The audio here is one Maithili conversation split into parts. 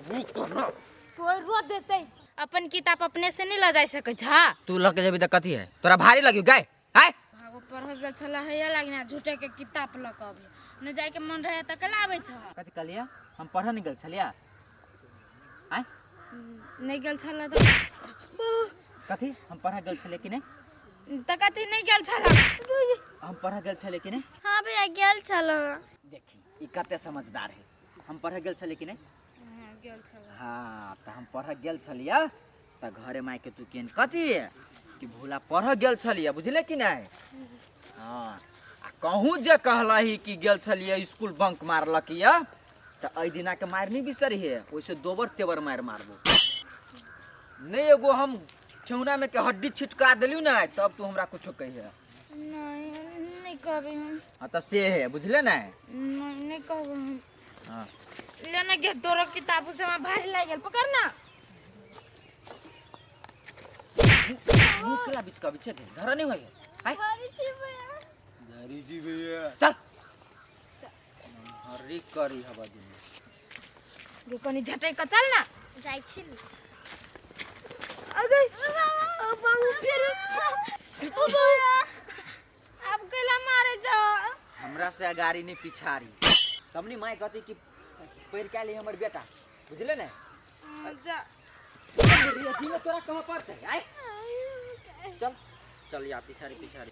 मुँह कहना तोर रो देतै। अपन किताब अपने से नहीं ल जाय सकै छा। तू लऽ के जेबी तऽ कथी है तोरा भारी लगियो गाय आय। भागो पढ़ गेल छला हैया लागिना झूठे के किताब ल के अभी न जाय के मन रहे त कला आबै छ। कथी कहलियै? हम पढ़ऽ नहीं गेल छलियै आय? नहीं गेल छला त कथी हम पढ़ऽ गेल छलियै कि नहीं? त कथी नहीं गेल छला? हम पढ़ऽ गेल छलियै कि नहीं? हाँ भैया गेल छल। देखी ई कते समझदार है। हम पढ़ऽ गेल छलियै कि नहीं? हाँ, गेल छला। हाँ तऽ हम पढ़ऽ गेल छलियै तऽ घरे मायके तू केहन कथी कि भोला पढ़ऽ गेल छलियै बुझले कि नहीं? हाँ आ कहूँ जे कहलही कि गेल छलियै स्कूल बंक मारलक यऽ तऽ एहि दिना के मारि नहीं बिसरिहे, ओहिसे दोबर तेबर मारि मारबो। नहीं एगो हम ठेहुना में के हड्डी छिटका देलियौ ने तब तू हमरा कुछो कहिहे। नहीं नहीं कहबै हम। हाँ तऽ से है बुझले ने? नहीं नहीं कहबै हम। हाँ ले ना गे तोरो किताब से हमरा भारी लागि गेल, पकड़ ना। मुँह केला बीच का बीचे धरा नहीं होय आय। धरी छी भैया। धरी जी भैया चल हरी करी हवा दिन गे कनी झटक के चल ना। जाइ छी ने। अगे ओ बाबू फेर ओ बाबू आब कैला मारे जा। हमरा से गाड़ी नहीं पिछाड़ी सबनी माय कहती कि पढ़ के आली हमर बेटा बुझले ने? जा जी में तोरा कहाँ पड़ते आय। चल चल या पिछाड़ी पिछाड़ी।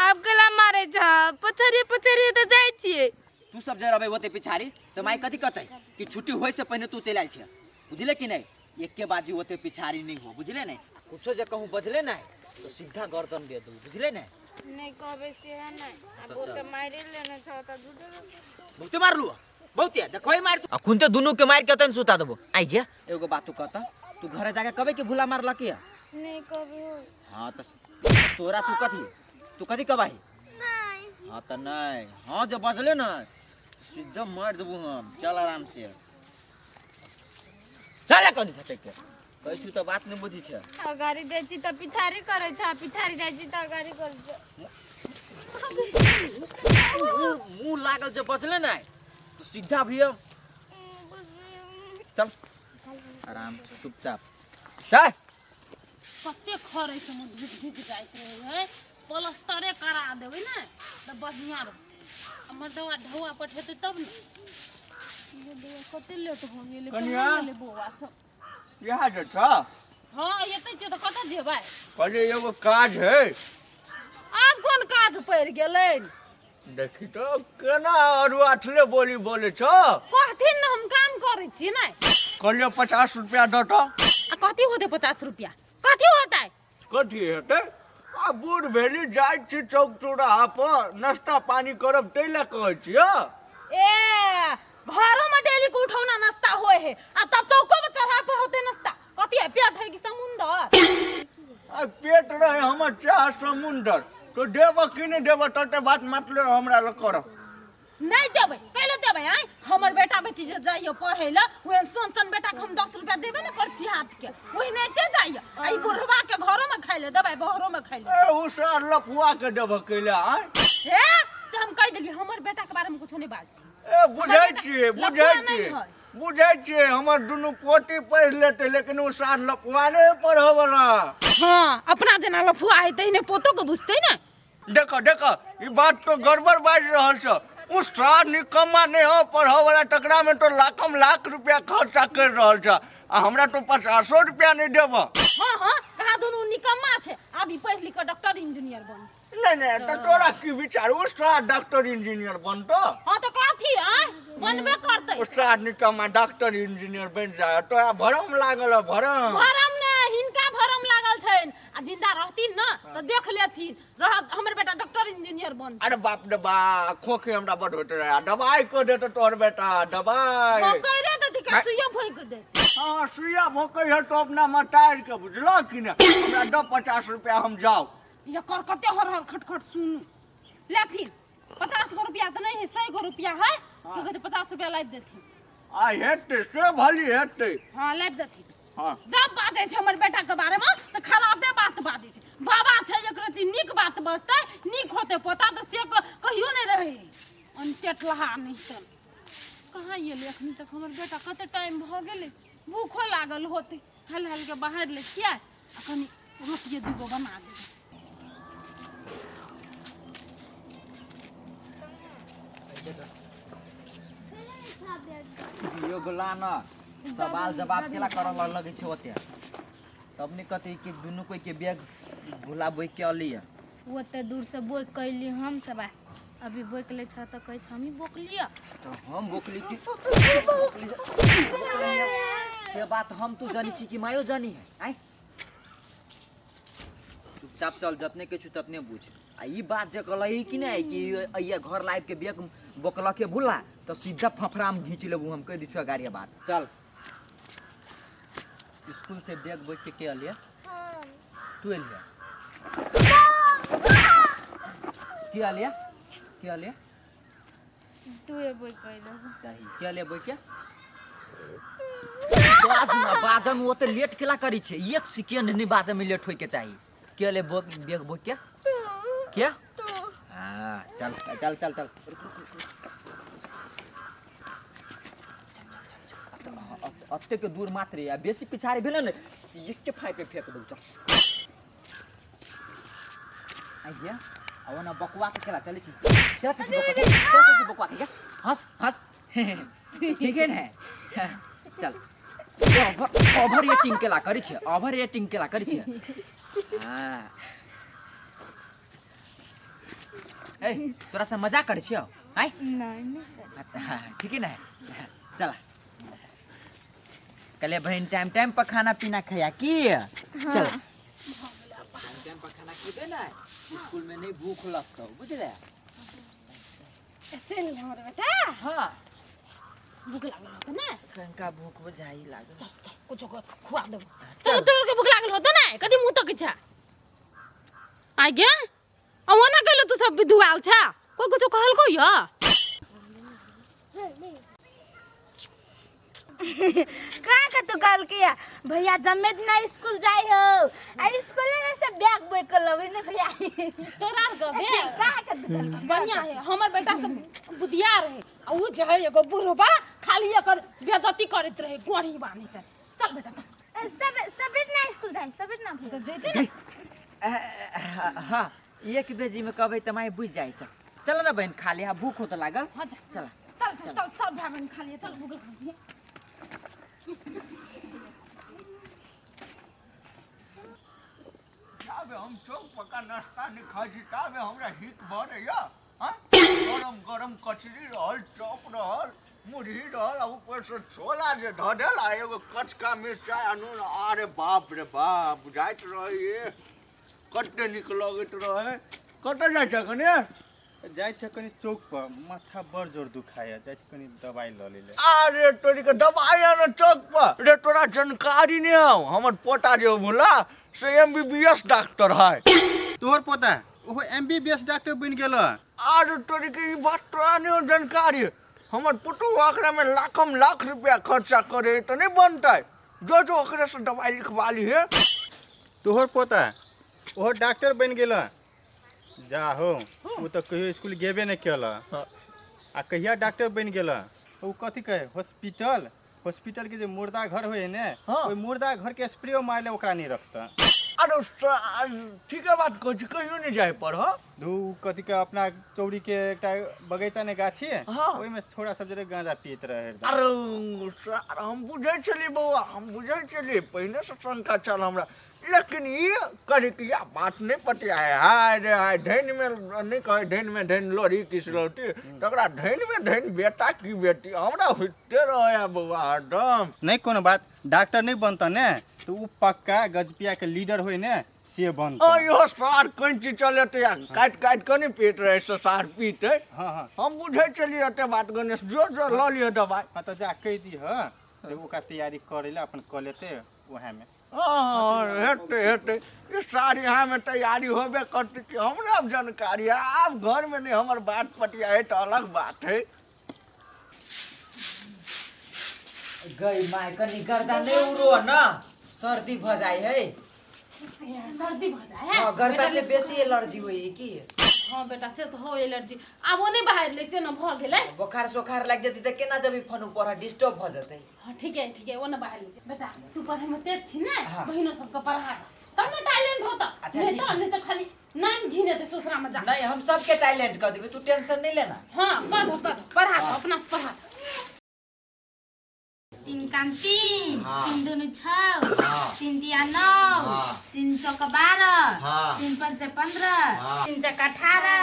आब कैला मारे जा? पछाड़ी पछाड़ी तऽ जाइ छियै। तू सब जे रहबै ओते पिछाड़ी तऽ माय कथी कहतै कि छुट्टी होय से पहिने तू चलि आयल छै बुझले कि नहीं? एके बाजी ओते पिछाड़ी नहीं हो बुझले नहीं? कुछो जे कहूँ बजले नहीं तो सीधा गर्दन दे दू बुझले नहीं? नहीं कहबै से है नहीं। आब तऽ चल। ओते मारि लेने छौ तऽ झूठे बहुते मारलू बहुते देखबै मार तू। अखुन ते दुनू के मार के तन सुता देबो। आई गे एगो बात तू कहता तू घरे जाके कहबै कि भूला मारलक या? नहीं कहबै। हाँ तऽ तोरा तू कथी कहबही? नहीं। हाँ तऽ नहीं। हाँ जे बजले ना सीधा मार देबू हम। चल आराम से चल कनी फटक के कहै छी तऽ बात नहीं बुझै छै। अगाड़ी जाइ छी तऽ पिछाड़ी करै छै, पिछाड़ी जाइ छी तऽ अगाड़ी करै छै। मुँह लागल जे बजले नहीं तो सीधा भी हम। चल आराम से चुपचाप चल। कते खरै से मुँह धुक धुक जाइत रहै है, प्लस्तरे करा देबै ने तऽ बढ़िआँ रहतै। आ मर्दवा ढौआ पठेतै तब ने। ये बौआ कते लेट भऽ गेलै, कनिया? कहाँ गेलै बौआ सब? इएह जे छ। हाँ एतै छियै तऽ कतऽ जेबै? कहलियै एगो काज है। आब कोन काज पड़ि गेलै? देखी तो केना अरुआठले बोली बोले छ। कहथिन ने हम काम करै छी ने। कहलियै 50 रुपया दऽ तऽ। आ कथी होतै 50 रुपया? कथी होतै? कथी हेतै? आ बूढ़ भेली जाइ छी चौक चौराहा पर नाश्ता पानी करब ताहि लए कहै छियै। ए घरो में डेली के उठौना नाश्ता होय है आ तब चौको में चढ़ा पे होते नाश्ता। कथी है पेट है कि समुंदर? आ पेट रहे हमर चाह समुंदर तो देब कि नहीं देब तते बात मतलब हमरा लग कर। नहीं देबै कैले देबै? आय हमर बेटा बेटी जे जाइए पढ़ै लए ओहन सन सन बेटा के हम 10 रुपया देबै ने पर्ची हाथ के ओहि नहीं जाइए। आ ई बुढ़वा के घरो में खाइ ले देबै बहरो में खाइ ले। ए उ सार लफुआ के देब कैले आय? हे से हम कहि देलियै हमर बेटा के बारे में कुछो नहीं बाजती। ए बुझै छियै लफुआ बुझै नहि छियै है। बुझै छियै हमर दुनू पोती पढ़ि लेतै लेकिन ओ सार लफुआ नहि पढ़ऽ वाला। हाँ अपना जेना लफुआ है तहिने पोतो के बुझतै ने। देखो देखो ई बात तो गड़बड़ बाजि रहल छ। उ सार निकम्मा नहीं हो पढ़ऽ वाला तकरा में तो लाखम लाख रुपया खर्चा कर रहल छ आ हमरा तो 50 रुपया नहीं देब। हाँ हाँ कहाँ दुनू निकम्मा छै आब ई पढ़ि लिख के डॉक्टर इंजीनियर बन। नहीं नहीं तो तोरा की विचार उ सार डॉक्टर इंजीनियर बनतो? हाँ तो कथी आय बनबे करतै। उ सार निकम्मा डॉक्टर इंजीनियर बन जाय तोरा भरम लागल है भरम। भरम ने हिनका भरम लागल छैन आ जिंदा रहथिन न तऽ देख लेथिन रहत हमर बेटा डॉक्टर इंजीनियर बन। अरे बाप रे बा खोखी हमरा बड होइत रहे दवाई को देत तोहर बेटा दवाई। भोकै रे दती के सुइयो भोक दे। हाँ सुइया भोकै है तो अपना मटार के बुझलो कि ने हमरा दऽ 50 रुपया हम जाउ। ये कर कते हर हर खटखट सुनू लेथिन 50 गो रुपया तऽ नहीं है 100 गो रुपया है की कहै छै 50 रुपया लाबि देथिन। आ हेतै से भली हेतै। हाँ लाबि देथिन। हाँ जब बाजै छै हमर बेटा के बारे में तऽ खराबे बात बाजै छै। बाबा छै एक रत्ती नीक बात बात बजतै नीक होतै पोता तऽ से कहियो नहि रहै अनटेटलहा नहि सन। कहाँ एलै अखनी तक हमर बेटा? कते टाइम भऽ गेलै, भूखो लागल होतै। हल हल के बाहर ले छियै आ कनि रोटिए दूगो बना देबै। यो गोला न सवाल जवाब केला करऽ लगै छै ओते, तब नहीं कहते कि दुनू कोई के बैग भुला बोइ के अली है। ओते दूर से बोक कैली हम सब, अभी बोक ले छ तऽ कहै छ हमही बोक लिअ। तऽ हम बोकली कि से बात हम तू जानी छी कि मायो जानी है? आय चुपचाप चल, जतने के छु ततने बुझ। आ ई बात जे कहलही कि नहीं कि अइया घर लाइव के बैग बोकल के भुला तऽ सीधा फफड़ा में घींच लेबू, हम कहि दै छियौ गाड़ी बात। चल स्कूल से बैग बोक के अलिया? तू एलिया के अलिया के अलिया? तू बोक कैलो। सही के अलिया बोक के? बाज ना, बाजऽ में ओते लेट केला करै छै? एक सेकेंड नहीं बाजऽ में लेट होय के चाही। के अलिया बोक बैग बोक के? के? हाँ चल चल चल चल। अते के दूर मात्र या बेसी पिछाड़ी भेलै ने एके फाइ पे फेंक दू। चल आइया आ ओना बकुआ के केला चलै छी, केला कैसे बकुआ के, केला कैसे बकुआ के? हंस हंस, ठीक है ने? चल ओवर ओवर रेटिंग केला करै छै, ओवर रेटिंग केला करै छै? हाँ ए तोरा से मजाक करै छियौ? आइ नहीं नहीं। अच्छा हाँ, ठीक है ने? चल कले बहन, टाइम टाइम पर खाना पीना खाया की। चल टाइम टाइम पर खाना खेबे ना, स्कूल में नहीं भूख लगतौ, बुझले? चलि एलै हमर बेटा। हाँ। भूख लागल होतै ने? कनका भूख बुझाई लागल। चल चल, कुछो खुआ देबो। चल, तोरा के भूख लागल होतौ ने? कथी मुँह तकै छ? आइ गे, आ ओना गेलो तू सब विधुआल छ, कोइ कुछो कहलको य? कहाँ का तू कहल के भैया जम्मे दिना स्कूल जाई हो आ स्कूल में से बैग बोक के लबै ने भैया? तोरा आर के बे कहाँ का तू कहल के? बढ़िया है, हमर बेटा सब बुधियार है आ उ जे है एगो बुढ़बा खाली एकर बेइज्जती करैत रहे गोड़ी बान्हि के। चल बेटा चल। सब सब ना स्कूल जाई सब ना भैया। तऽ जैते ने। हाँ एक बेजी में कहबै तऽ माय बुझि जाइ। चल चल ना बहन, खा ले, हाँ भूख होते लागल। हाँ जा। चल। चल चल चल, सब भाई बहन खा लिए। चल, भूख लागल है। ताबे हम चौक पका नाश्ता नहीं खाइ छी ताबे हमरा हिक भरैया। हाँ गरम गरम कचरी रहल, चॉप रहल, मुरही रहल आ ऊपर से छोला जे धऽ देल आ एगो कचका मिरचाइ आ नून, अरे बाप रे बाप, बुझाइत रहै कते नीक लगैत रहै। कतऽ जाइ छ कने? जाइ छै कनि चौक पर, माथा बड़ जोर दुखाइया, जाइ छै कनि दवाई लऽ लै। अरे तोरी के दवाई आनो चौक पर? रे तोरा जानकारी नहीं हौ, हमर पोता जे भोला से एमबीबीएस डॉक्टर है। तोहर पोता ओहो एमबीबीएस डॉक्टर बनि गेल? अरे तोरी के ई बात तोरा नहीं हौ जानकारी, हमर पुतहु ओकरा में लाखम लाख रुपया खर्चा करे तऽ नहीं बनतै? जो जो ओकरे से दवाई लिखवा ली है। तोहर पोता ओहो डॉक्टर बनि गेल? जा हो, ओ तऽ कहियो स्कूल गेबे नहि केल आ कहिया डॉक्टर बनि गेल? ओ कथी कहे हॉस्पिटल, हॉस्पिटल के जे मुर्दा घर होइ है ने, ओहि मुर्दा घर के स्प्रे मारले ओकरा नहीं रखता। अरे ठीके बात कहै छी, कहियो नहीं जाय पर हो। धू, कथी के अपना चौरी के एकटा बगीचा ने गाछी, ओहिमे छोरा सब जरे गांजा पियत रहे हरदम। अरे सर हम बुझै छलियै बौआ, हम बुझै छलियै, पहिने से शंका छल हमरा, लेकिन ई करिकिया बात नहीं पतियाए। हाय रे हाय, ढैन में नहीं कहे ढैन में ढैन लोरी किस लौटी, तकरा ढैन में ढैन बेटा की बेटी हमरा होइते रहे बौआ हरदम। नहीं कोनो बात, डॉक्टर नहीं बनता ने तो उ पक्का गजपिया के लीडर होय ने से बनता। इहो सार कैंची चलेतै आ काटि काटि कऽ नहि पीट रहै से सार पीतै। हाँ हाँ। हम बुझै छलियै एते बात। गणेश जो जो लऽ लिअ दवाइ। हाँ तऽ जा कहि दीह जे ओकरा तैयारी करै लए, अपन कऽ लेतै उएह में। हाँ हेतै हेतै, ई सार यहाँ में तैयारी होबे करतै कि हमरा आब जानकारी है। आब घर में नहीं हमर बात पटिया है तऽ अलग बात है। गई my, कनि गर्दा नहि उड़ो न, सर्दी भऽ जाइ है। सर्दी भऽ जाए है। हाँ, गर्दा बेटा से बेसी एलर्जी होई है की। हाँ बेटा से तो हो एलर्जी, आब ओ नहि बाहर लै छै ने भऽ गेलै। बोखार सोखार लागि जेतै तऽ केना जेबी फोन पढ़, डिस्टर्ब भऽ जेतै। हाँ ठीक है ठीक है, ओ न बाहर लै छै। बेटा तू पढ़े में तेज छी ने, हाँ। बहिनो सबके पढ़ा तब ने टैलेंट होता। अच्छा, नहीं ठीक तो है। नहीं तो खाली नाम घिनेते ससुरा में जा। नहीं हम सबके टैलेंट कर देबी, तू टेंशन नहीं लेना। हाँ कर दो कर दो, पढ़ा दो अपना से पढ़ा दो। 3 कान 3, हाँ। 3 दूनी 6, हाँ। 3 तिया 9, हाँ। 3 चौका 12, हाँ। 3 पंचे 15, हाँ। 3 चक्का 18।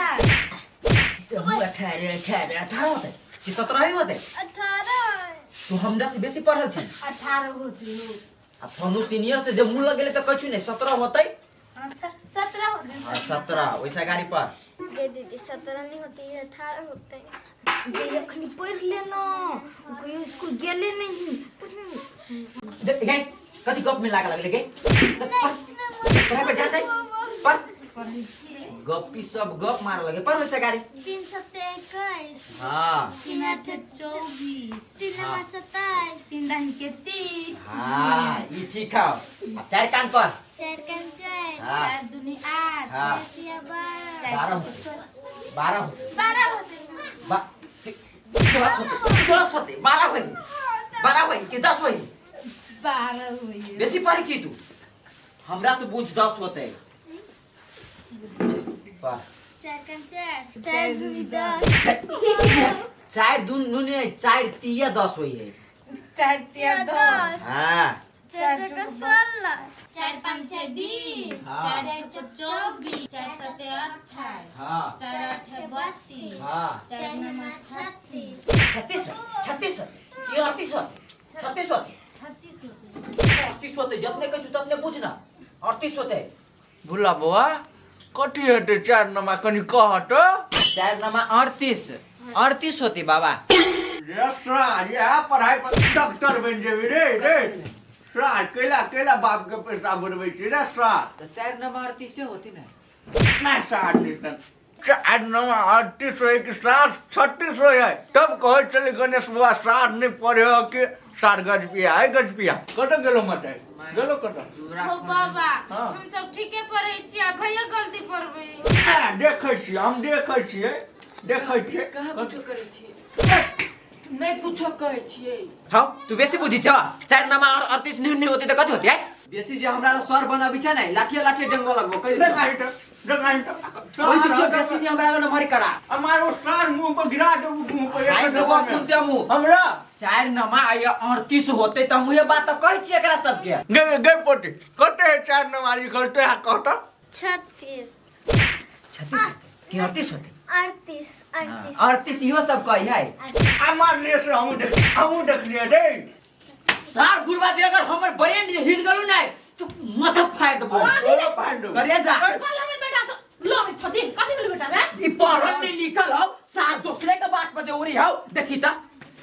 18 18 18 होते कि 17 ही होते? 18। तू हमरा से बेसी पढ़ल छी। 18 होती हो। आ फोनू सीनियर से जब मुँह लग गेलै तऽ कछु नहीं, 17 होतै। हाँ, 17 होते। हाँ, 17 वैसा गाड़ी पर। गे दीदी 17 नहीं होती है, 18 होते हैं। जे अखनी पढ़ लेना, कहियो स्कूल गेले नहीं। देख गे कथी गप में लाग लगले गे, पढ़ाई पे ध्यान दे पर गप्पी सब गप मार लगे पर वैसा गाड़ी। 3 7 21। हाँ। 3 8 24, 3 9 27, 3 10 के 30। हाँ ई ठीक है। 4 कान पर। 4 कान 4, हाँ। 4 दूनी 8, हाँ। 4 तिया 12, 4 12 चौका होते। 16, 12 होते। 12 होते। 10 होते, 10 होते, 12 होई, 12 होई कि 10 होई? 12 होई। बेसी पढ़ी छी तू हमरा से बुझ, 10 होते। 4 कान 4, 4 दूनी 10, 4 दूनी 4 तिया 10 होई है। 4 तिया 10, हाँ। 4 चौका 16, 4 5 20, हाँ। 4 6 24, 4 7 28, हाँ। 4 8 32, हाँ। 4 9 36। 36 36 ये 38 36 होते, 36 होते। 38 होते, जतने कहै छु ततने बुझ ना, 38 होते। भुला बौआ कथी हेतै 4 नमा कनि कह त। 4 नमा 38, 38 होती बाबा। रे सार इएह पढ़ाई पर डॉक्टर बनि जेबी रे रे सार, कैला कैला बाप के पैसा बुड़बै छी रे सार। तो 4 नमा 38 होती ना। ना सार निसन 4 नमा 38 होय कि 7 36 होय है, तब कहै छलै गणेश बौआ सार नहीं पढ़े हो कि सार गजपिया है गजपिया। कतऽ गेलो मटाइ गेलो कतऽ? हो बाबा हाँ। हम सब ठीके पढ़ै छी आ भैया गलती पढ़बै। देखै छियै हम, देखै छियै देखै छियै। कहाँ कुछो करै छियै? नहीं कुछो कहै छियै। हाँ तू बेसी बुझी छ, 4 नमा 38 नहीं नहीं होती त कथी होती है? बेसी जे हमरा सर बनाबी छै नै, लाठिए लाठिए डेंगो लगबो कहि देखाइ त देखाइ त कोई दिछो बेसी नहीं हमरा लग नमहरी करा। हमारो सार मुंह पर गिरा देबू, मुंह पर आई एक देबो डब्बा में। कुन दे मुंह। हमरा 4 नमा 38 होते त हम उहे बात त कहै छियै एकरा सबके। गे गे पोटी कते 4 नमा लिखल ते कहत? 36 36 होते कि 38 होते? 38 38 38 इहो सब कहै है। हमार लिए से हमहूँ देख हमहूँ देखलियै रे। सार बुढ़वा जी अगर हमर ब्रेन जे हिल गेलौ नै तो माथा फाड़ देबो। ओरो फाड़ देबो। करिया जा। कल हमर बेटा से लड़ै छथिन, कथी भेल बेटा रे? ई पढ़ल नहीं लिखल हौ, सार दोसरे के बात पर जे उड़ी हौ। देखी त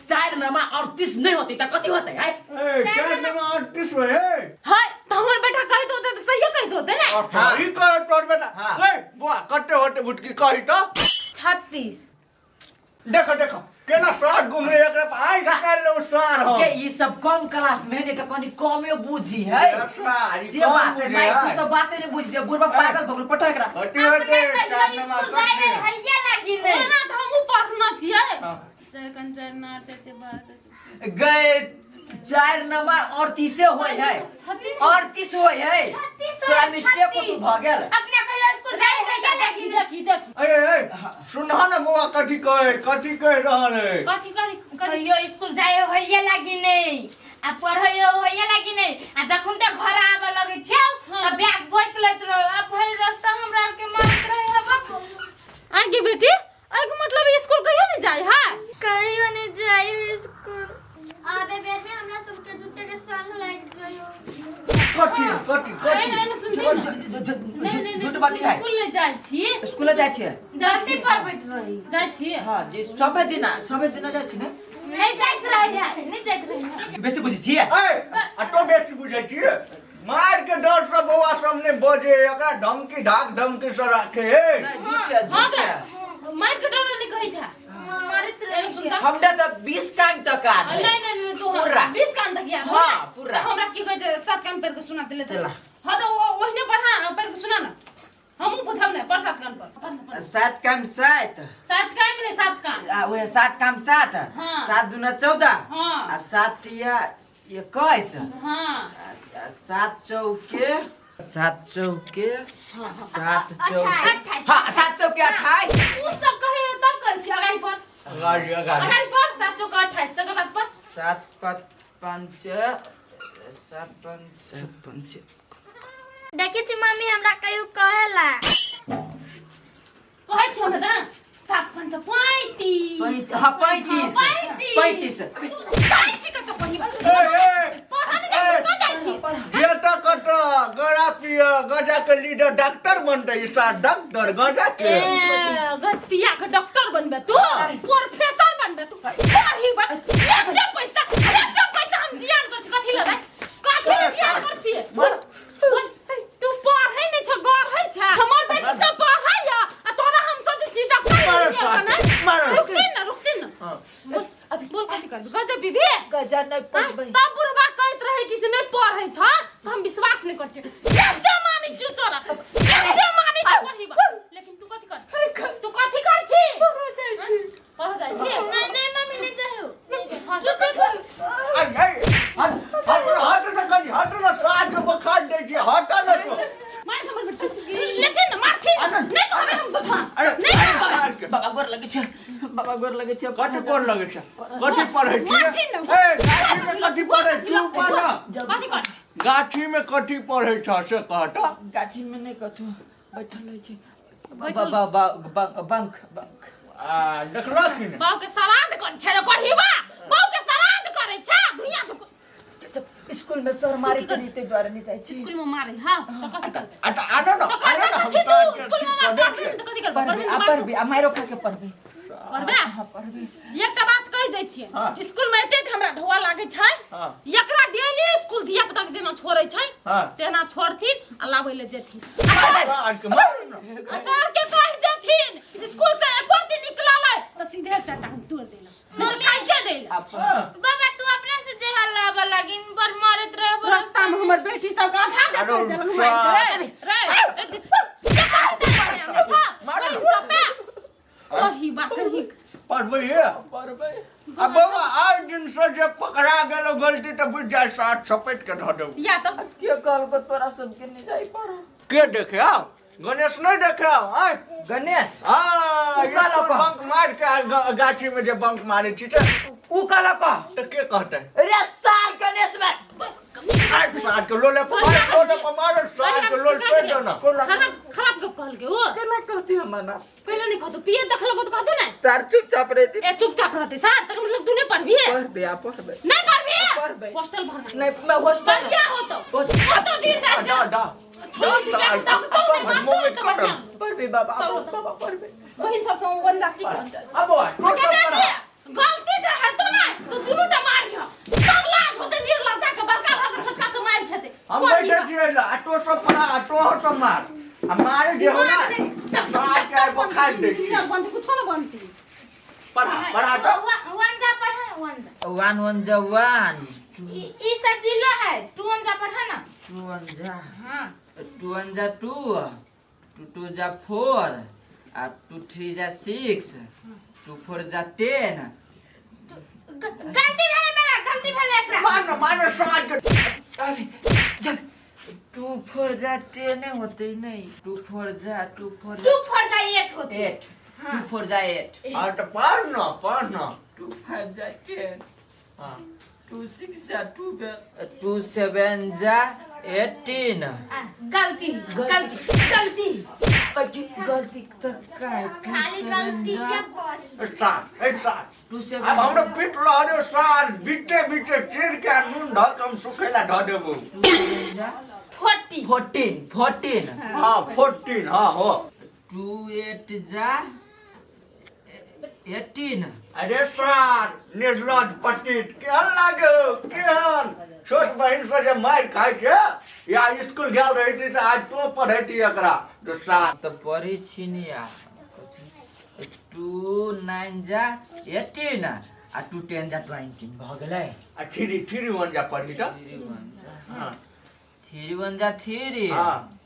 4 नमा 38 नहीं होती त कथी होतै है? ए 4 नमा 38 होय है। हाय त हमर बेटा कहैत होतै त सहिए कहैत होतै ने। और सही कहै तोर बेटा। हाँ। ए बुआ कते होते भुटकी कही त? 36। देखो देखो केना सार घुमले एकरा पर आइ काल्हि लो सार हो। के ई सब कम क्लास में ने त कनी कमे बुझी है। सार, ई से कम बात है बुझी माई, तू है। सब बातें नहीं बुझी बुढ़वा पागल भगल पटा एकरा। कते होते अपने 4 कहियो नमा स्कूल जाय कते? नहीं हैया लागी नहीं। ओना त हमहूँ पढ़ना छियै। हाँ। 4 कन 4 ना 4 ते 12 ते गए 4 नमा 38 होय है। 36 38 होय है। 36 तोरा होय, मिस्टेक हो तू 36। भ गेल। अपने कहियो स्कूल जाय हैया लागी नहीं। देखी देखी ए ए सुनह न बौआ कथी कहै कथी कहि रहल है? कथी कथी कथी? कहियो स्कूल जाय हैया लागी नहीं आ पढ़ैयो हैया लागी नहीं, आ जखन ते घर आबऽ लगै छियौ त बैग बोइत लैत रहो आ भरि रास्ता हमरा आर के मारैत रहे है बाप। आगे बेटी एहिके मतलब स्कूल कहियो नहीं जाय है? कहियो नहीं जाय स्कूल। आबे बेर में हमरा सबके जूते के संग लागि गयो। कथी कथी नहीं कथी? नहीं सुनती नहीं नहीं झूठ बात है। स्कूल नहीं जाय छी। स्कूल जाय छियै? जाय गलती छी पढ़बैत रही। जाय छी। हां जी सबे दिना सबे दिना जाय छी ने? नहीं जाइत रहे है, नहीं जाइत रहे है। बेसी बुझै छियै? ए आ तो बेसी बुझै छियै? मार के डर से बौआ सब नहीं बजे, एकरा धमकी ढाक धमकी से राखे हे। नहीं, झूठ है, हाँ झूठ है। गे मार के डर नहीं कहै छै। मारैत रहे। सुनता हमरा त 20 कान तक आ नहीं नहीं नहीं तू पूरा। 20 कान तक याद हाँ, पूरा। हमरा की कहै छै 7 कान पर के सुना देले चला। हाँ तो ओहिने पढ़ा पढ़ के सुना ना हमहूँ बुझब नहीं पढ़ सात कान पर पढ़ ना, पढ़। सात काम सात सात कान में नहीं सात कान आ उहे सात काम सात हाँ। सात दूना 14 हाँ। आ सात या 21 हाँ आ सात चौके सात चौके सात चौके 28। हाँ सात चौके 28 उ सब कहे तब कहै छी अगाडि पढ़ अगाडि अगाडि अगाडि पढ़ सात चौका 28 तकर बाद पढ़ सात पाँच पाँच सात पाँच सात पाँच देखै छी मम्मी हमरा कहियो कहेला कहै छौ ने तऽ सात पंच 35 हाँ 35 35 तू जाइ छी कतऽ पहिल ए, ए, पढ़ऽ नहि जाइ छी कतऽ जाइ छी जेतऽ कतऽ गड़ा पिय गजा के लीडर डॉक्टर बनतै ई सार डॉक्टर गजा के ए गजपिया के डॉक्टर बनबे तू प्रोफेसर बनबे तू पढ़ी बा एते पैसा एते पैसा हम जियान कर छी कथी लए कथी लए जियान कर छी बोल तू पढ़ै नहि छ गढ़ै छ हमर बेटी सब पढ़ै या आ तोरा हम सोचै छी डॉक्टर मारो इंजीनियर साथ, बनै मारो। रुकते न रुकते न हाँ। बोल अभी बोल कथी करबी गजब पीबी गजा नहीं पढ़बै तब बुढ़बा कहैत रहे कि से नहि पढ़ै छ तऽ हम विश्वास नहि करै छियै जब से मानै छी तोरा जब से मानै छी कहिबा लेकिन तू कथी कर छी तू कथी कर छी पढ़ जाइ छी नहीं नहीं मम्मी नहीं जाओ चुप चुप अरे हट हट हट न कनी हट न साथ के बखार दै छी हट न तो मार हमर बेटी लेथिन न मारथिन अरे, नहि कहबै हम कुछ अरे नहि कहबै मार के। बाबा गोर लगै छै बाबा गोर लगै छै कथी पढ़ लगे छै कथी पढ़ै छी मारथिन न। ए गाछी में कथी पढ़ै छी ऊपर न कथी कर गाछी में कथी पढ़ै छ से कह त गाछी में नहीं कथू बैठल रहै छी बैठल- बंक बंक आ देखलह कि नहि बाप के श्राद्ध करै छै रे कहिबा बाप के श्राद्ध करै छै दुनिया तो स्कूल में सर मारे करी ते द्वारे नहीं जाइ छी स्कूल में मारे हां तो कथी करतै आ त आनो न तो आनो करबै न हम कथी साथ तू के स्कूल ठीक में कऽ दै मार छियै। पढ़बी तऽ कथी करबै पढ़बै पढ़बी आ तऽ पढ़बै आ मारो खा के पढ़बै पढ़बै हाँ पढ़बै एकटा बात कहि दै छियै हाँ। स्कूल में एते हमरा ढोआ लागै छै हाँ। एकरा डेली स्कूल धिया पुता के जेना छोड़ै छै हाँ। तेना छोड़थिन आ लाबै ले जेथिन सार के मारू न आ सर के कहि देथिन स्कूल से एको दिन निकललै तऽ सीधे एकटा टांग तोड़ देला नहि तऽ काटि देला हाँ। बाबा तू अपने से जे हल्ला लगिन बड़ मारत रहे बड़ रास्ता में हमर बेटी सब के आधा दे अरे कर देलक मारि के रे रे मारू। ओही बा कहीं पढ़बै हे पढ़बै आ बौआ आइ दिन से जे पकड़ा गेलो गलती तऽ बुझि जाय साथ छपटि के धऽ देबौ या तऽ के कहलको तोरा सबके नहीं जाइ पढ़ के देखे आउ गणेश नहीं देखे आउ आय गणेश हाँ उ कहलक। स्कूल बंक मार के आ गाछी में जे बंक मारे छी तऽ उ कहलको तऽ के कहतै रे साल गणेश बा आय सार के लोले पर मार लोले पर मार सार के लोल पेट दो ना खराब खराब गप कहलकै ओ केना कहती हमर ना पहिले नहीं कहतो पिए देखलको तो कहतो ना सर चुपचाप रहती ए चुपचाप रहते सर तकर मतलब तू नहीं पढ़बी पढ़बे आ पढ़बे नहीं पढ़बी पढ़बै। हॉस्टल भरना नहीं मैं हॉस्टल बढ़िया हो तो हो तो दिन रात दा दा छोड़ दे तब तो नहीं मुँह में मारतो तो कट बढ़िया पढ़बे बाबा चलो। बाबा पढ़बे बहिन सब संग वंदा सीख अब बौआ ओके देखिए गलती जे हेतो ना तो दुनू टा मारिह सब लाज होते निर्लज्जा के बड़का भाग छोटका से मार खेते हम बैठे छियै ल आ तो सब पढ़ा आ तो सब मार आ मारे जे हो ना सार के आइ बखार दै छी बनती कुछो ना बनती पढ़ा पढ़ा तो वन जा पढ़ा वन जा वन वन जा वन ई सब जिला है टू वन जा पढ़ा ना टू वन जा हाँ टू वन जा टू टू टू जा फोर आ टू थ्री जा सिक्स टू फोर जा टेन गलती भेलै मेरा गलती भेलै एकरा मार न मार सार के अरे जब टू फोर जा टेन होते नहीं टू फोर जा टू फोर टू फोर जा एट होते एट टू फोर जा एट हाँ तो पढ़ न पढ़ न टू फाइव जा टेन हाँ टू सिक्स जा टू टू सेवन जा एटीन आ, गलती गलती गलती गलती तो का है? टू खाली सेवन गलती जा के पढ़ सार ए सार टू अब सेवन हमरा पीट लहरे सार बीते बीते चीर के आ नून धऽ के हम सुखेला धऽ देबौ टू सेवन जा फोर्टी फोर्टीन फोर्टीन हाँ 14 हाँ हो टू एट जा एटीन अरे सार निर्लज पटीट केहन लागो केहन छोट बहिन से जे मारि खाइ छै या स्कूल गेल रहै छी तऽ आज तो पढ़ै छी एकरा तो सार तऽ पढ़ै छी नि आ टू नाइन जा एटीन आ टू टेन जा ट्वेंटी भऽ गेलै आ थ्री थ्री वन जा पढ़ी तऽ थ्री वन जा हाँ थ्री 3 1 जा 3। हाँ।